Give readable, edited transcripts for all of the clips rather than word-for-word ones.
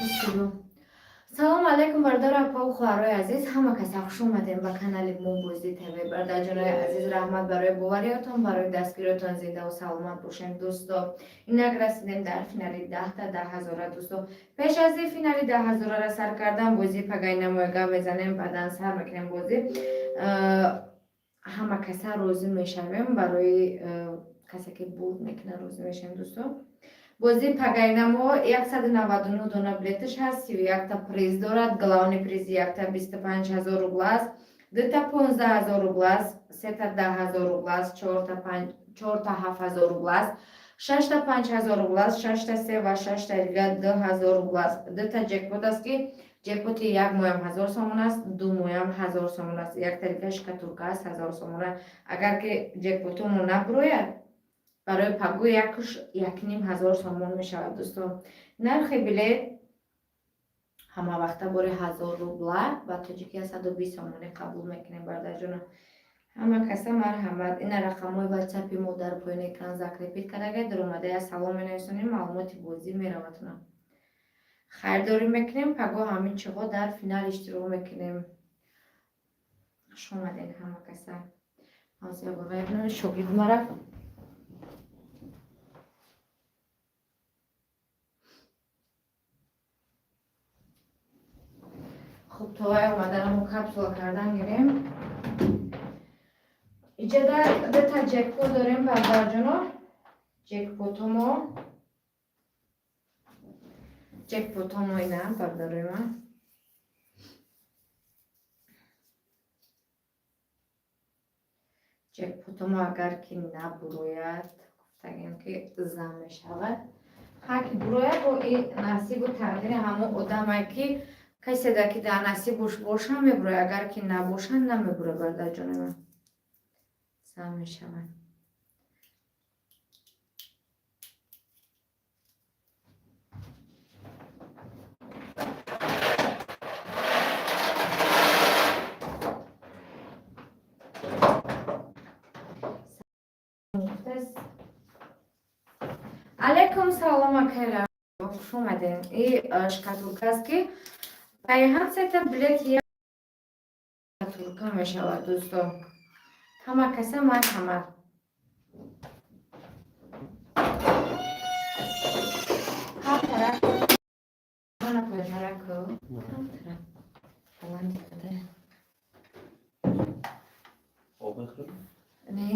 Спасибо. Салому алайкум, бародару, апаву хоҳарои азиз, ҳама каса хуш омадем ба канали мо Бозӣ ТВ. Бародарҷонои азиз, раҳмат барои бовариётон, барои дастгириётон, зиндаву саломат бошем, дӯсто. Инак расидем дар финали 10-та 10 ҳазора, дӯсто. Пеш аз ин финали 10 ҳазорара сар кардан, бозии пагаи намоягап мезанем, баъдан сар мекунем бозӣ. Ҳама каса розӣ мешавем, барои касе ки бурд мекунад, розӣ мешавем, дӯсто. Бозии пагайнамо 199 дона билеташ ҳаст, 31-та приз дорад. Главный приз якта 25 000 рубл аст, дута 15 000 рубл аст, сета 10 000 рубл аст, чорта 7000 рубл аст, шашта 5000 рубл аст, шашта се ва шашта дига 2000 рубл аст. Дута ҷекпот аст, ки ҷекпоти як моям 1000 сомон аст, ду моям 1000 сомон аст, якта дига шкатулка аст 1000 сомона. Агар ки ҷекпотомо набурояд, барои пагӯ якуш 1500 сомон мешавад, дӯстон. Нархи билет ҳамавақта бори 1000 рубла, ба тоҷикӣ 120 сомонӣ қабул мекунем. Бародарҷона, ҳама каса марҳамат. Ина рақамҳои ватсапи мо дар поёни экран закрепить кардага, даромада я салом менависонем, маълумоти бозӣ мераватона. Хайрдорӣ мекунем, пагоҳ ҳамин чиҳо дар финал иштирок мекунем. Хуш омадем ҳама каса. Шогирд мара. Хуб, то вай омаданамо капсула кардан гирем. Иҷада дута ҷекпот дорем, бародарҷоно. Ҷекпотомо ина, бародарои ман. Ҷекпотомо агар ки набурояд, гуфтагем ки зам мешавад. Ҳар ки бурояд, бо и насибу тақдири ҳамон одамае, ки каседа ки дар насибуш боша, мебурояд, агар ки набоша, намебурояд, бародарҷони ман, зам мешавад. Алайкум салом, акайра, хуш омадем. И шкатулка аст, ки пайҳам сета билет як шкатулка мешавад, дӯсто. Ҳама каса марҳамат. Ҳар тараф тараку баланди када. Об мехӯрем? Не.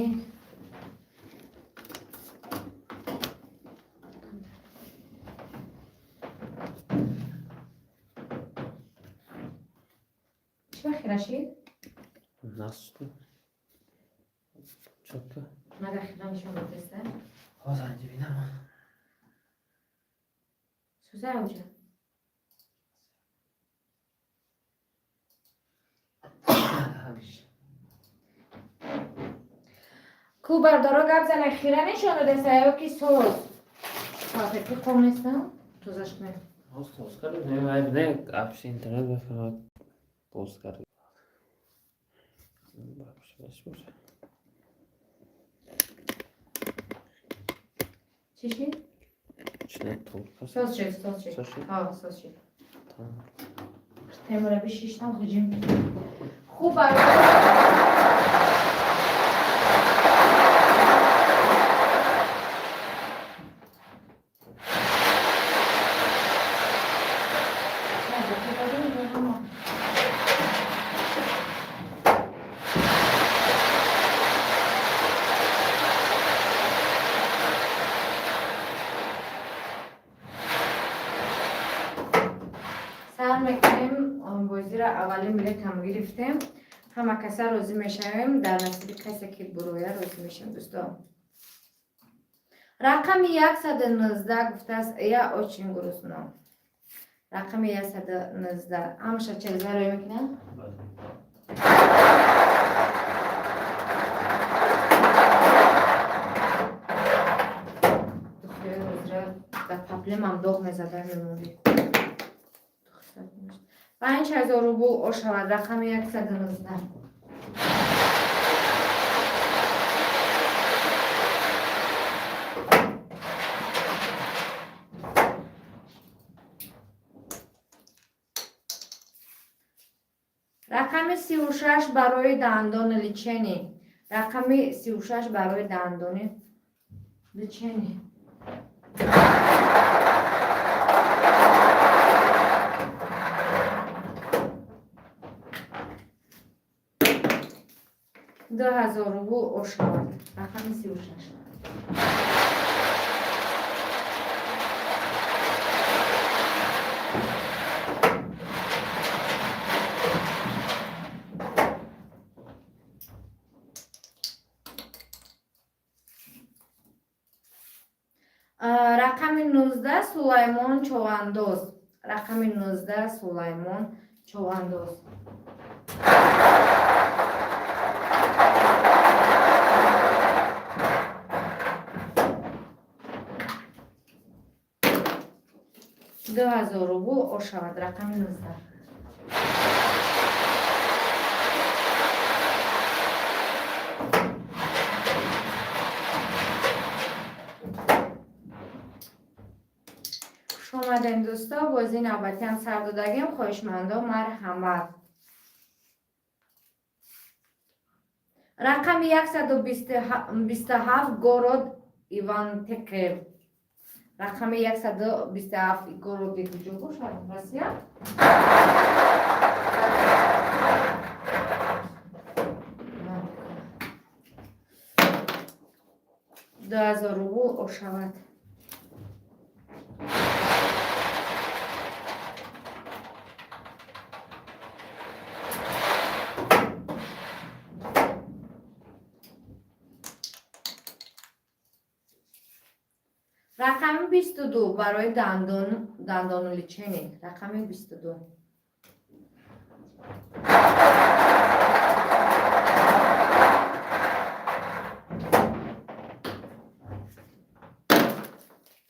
Чӣ вақт рашид? Насти. Чотка. Мага хира нишон додеста? Ҳозир инҷа бинам. Сӯза уҷа. Ҳамиш. Ку бардоро, гап зана, хира нишон додеста ё ки соз? Салфетки қом нестам? Тозаш кунем. Ҳоз тоз кардем. Не, айб не, апши интернет бефаҳмад. Боз кардем. Боша. Чӣ шид? Чи не тоз кардем? Соз шид, соз шид. Соз шид? Ҳа, соз шид. Тамом. Темура бишиштам ҳуҷим. Хуб, бардоро. Сар мекунем бозиро. Аввалин билетам гирифтем. Ҳама каса розӣ мешавем, дар насиби касе ки буроя, розӣ мешавем, дӯсто. Рақами 119 гуфтааст: «Я очень грустно». Рақами 119 ҳамаша через рӯй мекунад. Бале. Духтари ҳозира дар проблемам доғ мезада мемонди. 5000 рубл ошавад, рақами 119. Рақами 36 барои дандони лечение. Рақами 36 барои дандони лечение. 2000 рубл ошавад. Рақами 36. Рақами 19, Сулаймон Човандоз. Рақами 19, Сулаймон Човандоз. 2000 рубл ошавад. Рақами 19. Хуш омадем, дӯсто. Бозии навбатиам сар додагем. Хоҳишмандо, марҳамат. Рақами 127, город Ивантекев. Рақами 127, городи куҷо бошад? Россия. 2000 рубл ошавад. Рақами 22 барои дандон, дандону лечение. Рақами 22.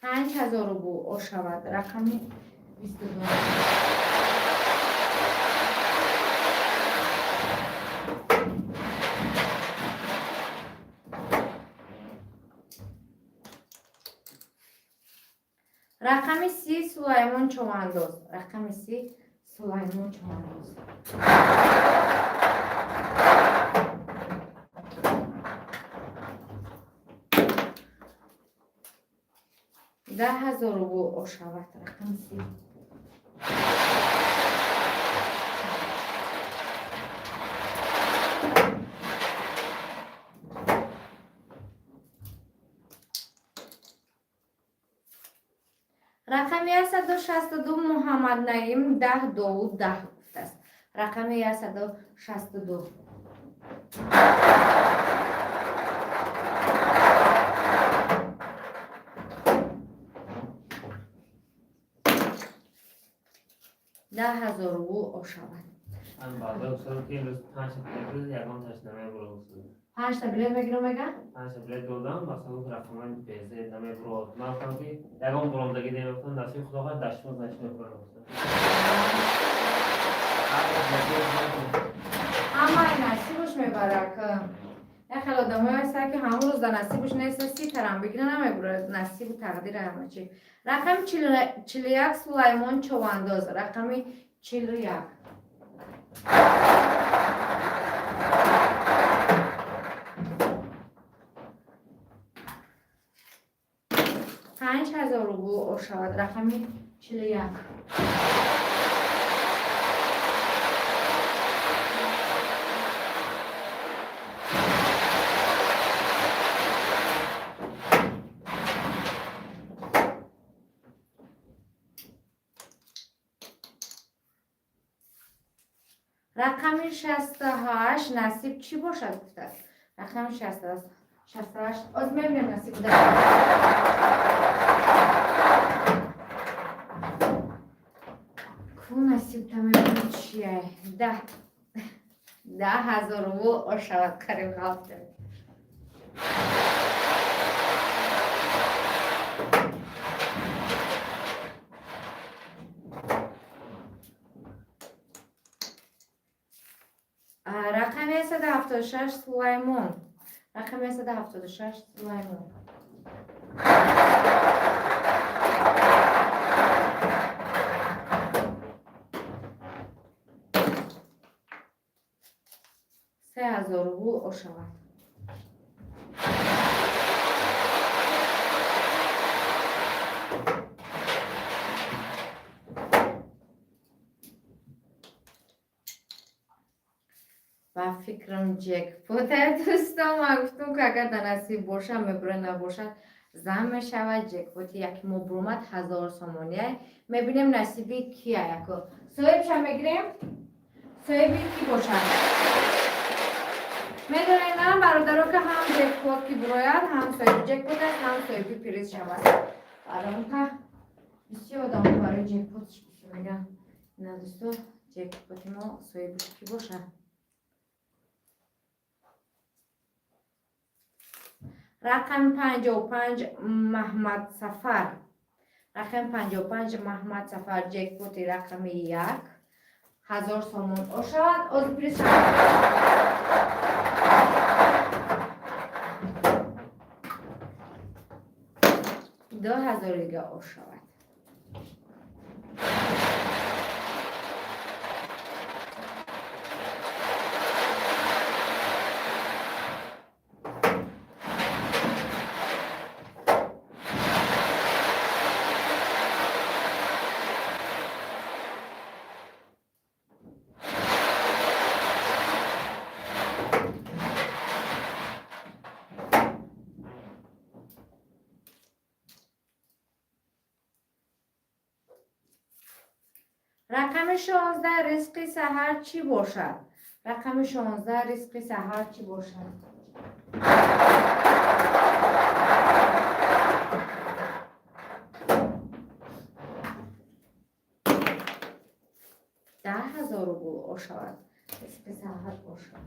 5000 рубл ошавад. Рақами 22. Рақами 30, Сулаймон Човандоз. Рақами 30, Сулаймон Човандоз. 10 000 рубл ошавад. Рақами 30. Рақами 162, Муҳаммад Наим, даҳ довуд даҳ гуфтааст. Рақами 162. 10 000 рубл ошавад. Ман баъзан гуфтам, ки имрӯз панҷта билет буд, ягонташ намебурад, гуфтам. Панҷта билет мегирам, мега? Панҷта билет додам, масалан, рақамҳои безе намебурад. Ман гуфтам, ки ягон буромдагӣ намегуфтам, насиби Худо хоҳад, даштмо значит мебурад, гуфтам. Ҳамаи насибаш мебарак. Як хел одамое ҳастанд, ки ҳамон рӯз дар насибаш нест, си тарам бигира, намебурад. Насибу тақдира ҳама чи. Рақами 41, Сулаймон Човандоз. Рақами 41. 5000 рубл ошавад. Рақами 41. Рақами 68, насиб чӣ бошад, гуфтааст. Рақами 68. Оз мебинем насиб буда. Ку насиб та мебинем чия. 10 000 рубл ошавад, қариб ғалт. Рақами 176, Сулаймон. Рақами 176, Сулаймон. 2000 рубл ошавад. Ба фикрам, ҷекпот, дӯстон. Ман гуфтам, ки агар дар насиб боша, мебура, набошад, зан мешавад. Ҷекпоти яки мо буромад, 1000 сомония. Мебинем, насиби кия. Яко соҳибша мегирем, соҳиби ки бошад, медонем на, бародаро, ки ҳам ҷекпот ки бурояд, ҳам соҳиби ҷекпот аст, ҳам соҳиби приз шавад. Барои бисёр одамо барои ҷекпот мегӯянд. На, дӯсто, ҷекпоти мо соҳибиш ки бошад? Рақами 55, Маҳмадсафар. Рақами 55, Маҳмадсафар. Ҷекпоти рақами як 1000 сомон ошавад. Ози приз 2000 дига ошавад. Рақами 16, Ризқи Саҳар чӣ бошад? Рақами 16, Ризқи Саҳар чӣ бошад? 10 000 рубл ошавад. Ризқи Саҳар бошад.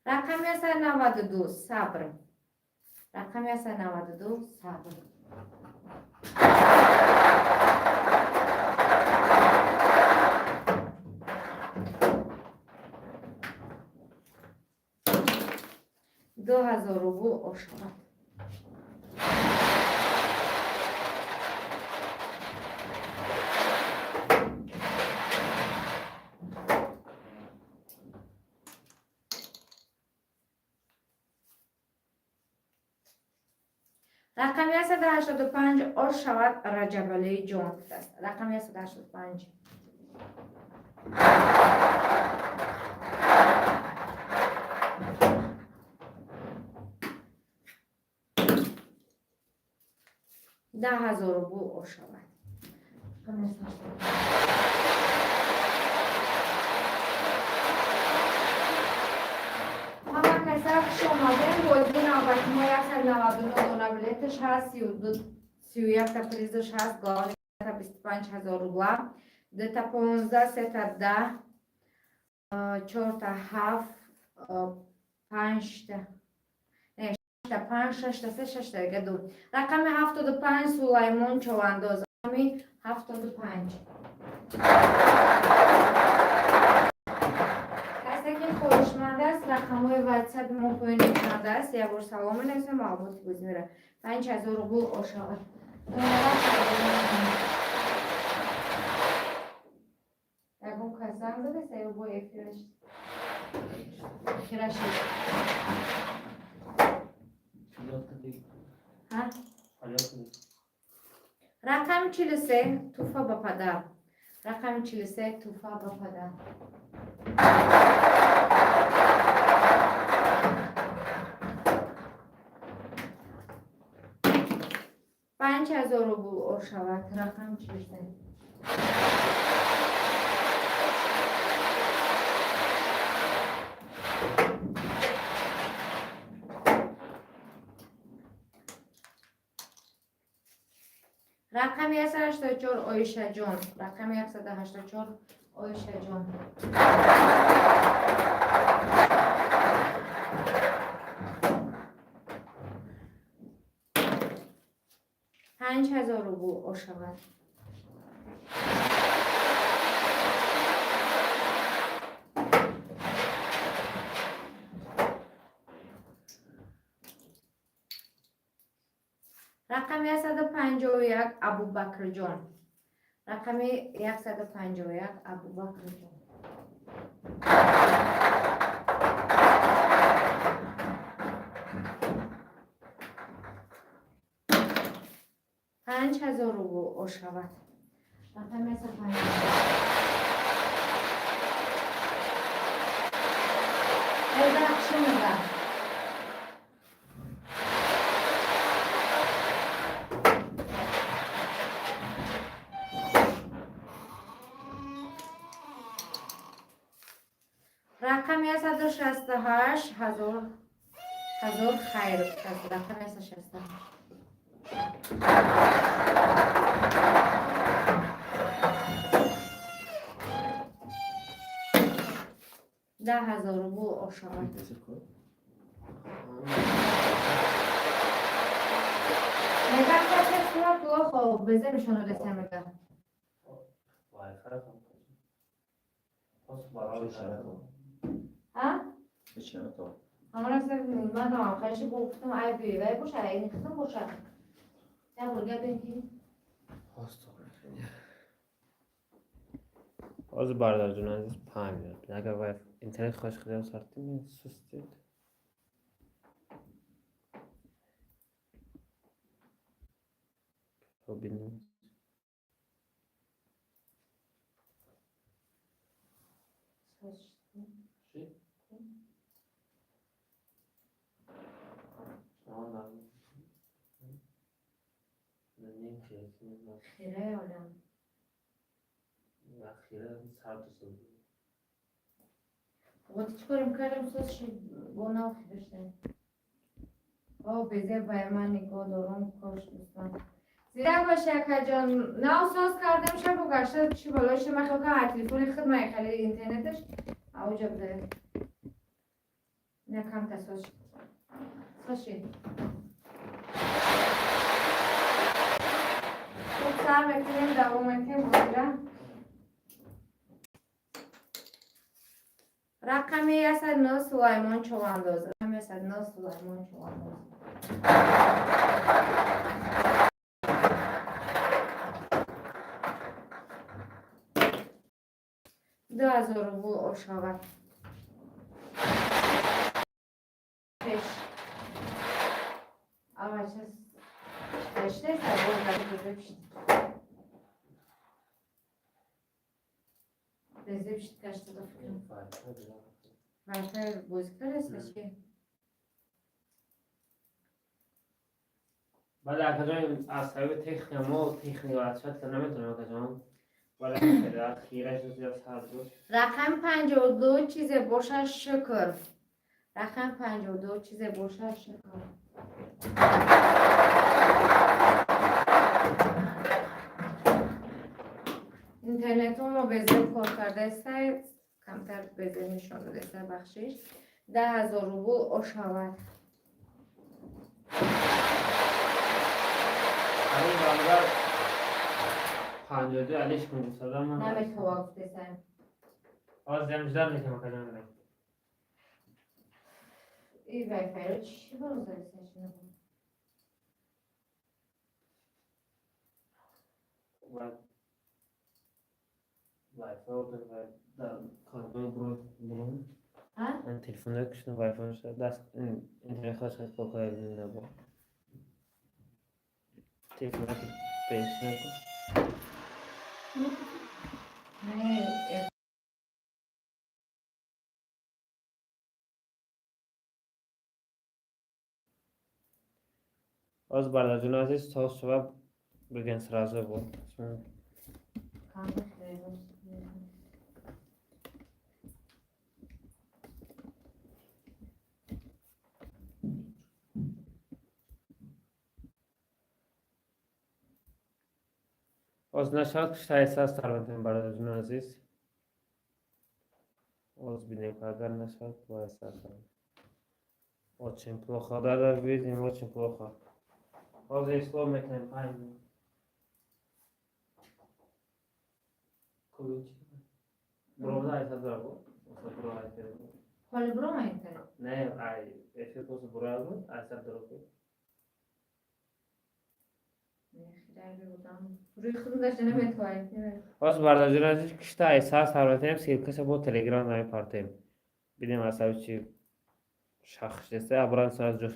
Рақами 192, Сабр. Рақами 192, Сабр. 2000 рубл ошавад. Рақами 185 ош шавад. Раҷабалии ҷон гуфтааст. Рақами 185. 10 000 рубл ош шавад. Рақами 185. Ҳама каса хуш омадем. Бозии навбати мо 199 дона билеташ ҳаст, 31-та призаш ҳаст. Главный 25 000 рубла, дута 15, сета 10, чорта ҳафт, панҷта, не, шашта панҷ, шашта се, шашта дига ду. Рақами 75, Сулаймон Човандоз. Рақами 75. Касе ки хоҳишманд аст, рақамҳои ватсапи мо поён экран аст. Як бор салом менависем, маълумоти бозӣ мера. 5000 рубл ошавад. Ягон кас занг задаст ё бо эфираш эфирашид? Ҳа? Рақами 43, Туҳфа ба падар. Рақами 43, Туҳфа ба падар. 5000 рубл ошавад. Рақами 43. Рақами 184, Оишаҷон. Рақами 184, Оишаҷон. 5000 рубл ошавад. Рақами 151, Абубакрҷон. Рақами 151, Абубакрҷон. 5000 рубл ошавад. Рақами 151. Хушумеда. Рақами 168, ҳазор хайр. Рақами 168. 10 000 рубл ошавад. Мегам, качество плохо, безе нишон додеса, мега. Wi-Fi хос барои. А? Ҳамона ман охариши гуфтам, айби вай боша, ин қисм боша. Я бурга бин ки. Ҳозир, бародарҷон азиз, 5 минут. Агар вай интернет хоҳиш худам сартим сустед. Бинем. Чӣ? Шумо ним хира. Хираи одам. На, хира сарду суд. Вот чӣ корем кардем, соз шид, бо нав хидаштем. О, безе бай ман нигоҳ дорум, кош дӯстон. Зирак боши, акаҷон. Нав соз кардем, шабу гашта чӣ болои шума хел кардам, телефони худ ман хеле интернеташ ауҷа буда. На камта соз шид. Соз шид. Хуб, сар мекунем, давом мекунем бозира. Рақами 109, Сулаймон Чувандоз. Рақами 109, Сулаймон Чувандоз. 2000 рубл ошавад. Пеш. Ама сейчас читаешь, а вот даже безеп. Безеп читаешь, что фикрам. Wi-Fi бозӣ кардаст чи? Бале, акаҷон, аз сабаби техника мо техника отвечать карда наметавонем, акаҷон. Вале хира шуд, зиёд сард буд. Рақами 52, чизе бошад, шукр. Рақами 52, чизе бошад, шукр. Интернету мо безеб кор кардаеста, камтар безеб нишон додаеста, бахшиш. 10 000 рубл ошавад. Ҳамин бародар 52 алиш кун гуфтадам ман. Наметова гуфтесам. Ҳозир ям ждать мекунам, акаҷон. И вайфайро чӣ барозареса шинабо? Ва Wi-Fi дар коргоҳи бурун. А? Ман телефонро кушодам, Wi-Fi шуда даст интернет хош кор карда набо. Телефонро ки пеш накун. Не. Ҳозир, бародарҷони азиз, то шава бигӯен, сразу бо. Кам хеле. Ҳозир нашавад, куштаеса сар метавонем, бародарҷони азиз. Ҳозир бинем, агар нашавад, бояд сар кунем. Очень плохо. Да, да, видим, очень плохо. Ҳозир ислоҳ мекунем, 5 минут. Куҷо? Буромада айса дора бо? Оса буро айса. Ҳоли бурома интернет? Не, ай эфир просто буроя буд, айса дора буд. Рӯи худам даже наметавонед. Ҳоз, бародарҷон азиз, кишта ай сар сар метаем, ссылка ша бо Телеграм намепартем. Бидем, асаби чи шахш деста, абран сар ҷоша.